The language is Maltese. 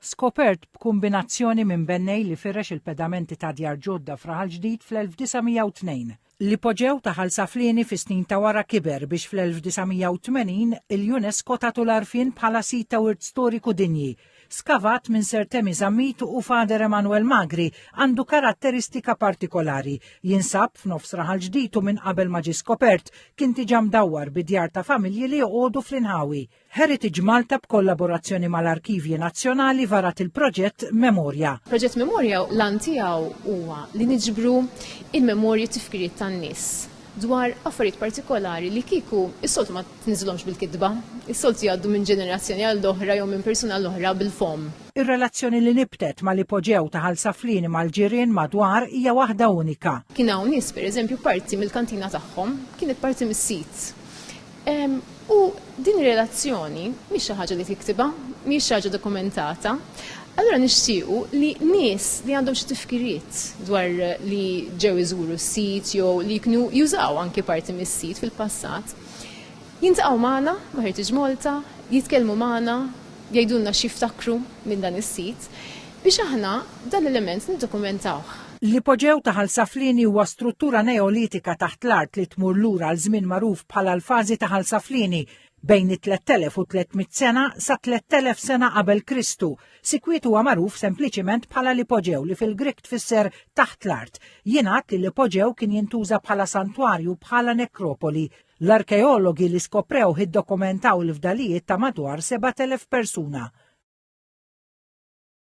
Skopert b'kumbinazzjoni minn bennej li firex il-pedamenti ta' djar ġodda f'Raħal Ġdid fl-1902. L-ipoġew ta' Ħal Saflieni fis-snin ta' wara kiber biex fl-1980 il-UNESCO tatu l-għarfien bħala sit ta' wirt storiku dinji. Skavat minn Sir Temi Zammit u Father Emanuel Magri, għandu karatteristika partikolari. Jinsab f'nofs Raħal Ġdid u minn qabel ma ġie skopert, kien diġà mdawwar bi djar ta' familji li joqogħdu fl-inħawi. Heritage Malta b'kollaborazzjoni mal-Arkivji Nazzjonali varat il-proġett Memorja. Proġett Memorja l-għan tiegħu huwa li niġbru il-memorji tifkiriet tan-nies dwar affarijiet partikolari li kieku s-soltu ma tniżilhomx bil-kitba, is-soltu jgħaddu minn ġenerazzjoni għal oħra jew minn persuna għal oħra bil-fomm. Ir-relazzjoni li nibtet mal-ipoġew ta' Ħal Saflieni mal-ġirien madwar hija waħda unika. Kien hawn nies pereżempju parti mill-kantina tagħhom kienet parti mis-sit. U din ir-relazzjoni mhix xi ħaġa li tiktibha, mhijiex xi ħaġa dokumentata. Allura nixtiequ li nies li għandhom xi tifkiriet dwar li ġew iżuru s-sit jew li kienu jużaw anki parti mis-sit fil-passat, jiltaqgħu magħna ma' Heritage Malta, jitkellmu magħna, jgħidulna x'jiftakru minn dan is-sit, biex aħna dan l-element niddokumentawh. L-ipoġew ta' Ħal Saflieni huwa struttura Neolitika taħt l-art li tmur lura għal żmien magħruf bħala l-fażi ta' Ħal Saflieni, bejn it-3300 sena sa 3000 sena qabel Kristu. Sikwit huwa magħruf sempliċiment bħala l-ipoġew li fil-Grieg tfisser taħt l-art. Jingħad li l-ipoġew kien jintuża bħala santwarju bħala nekropoli. L-arkeologi li skoprewh iddokumentaw l-fdalijiet ta' madwar 7,000 persuna.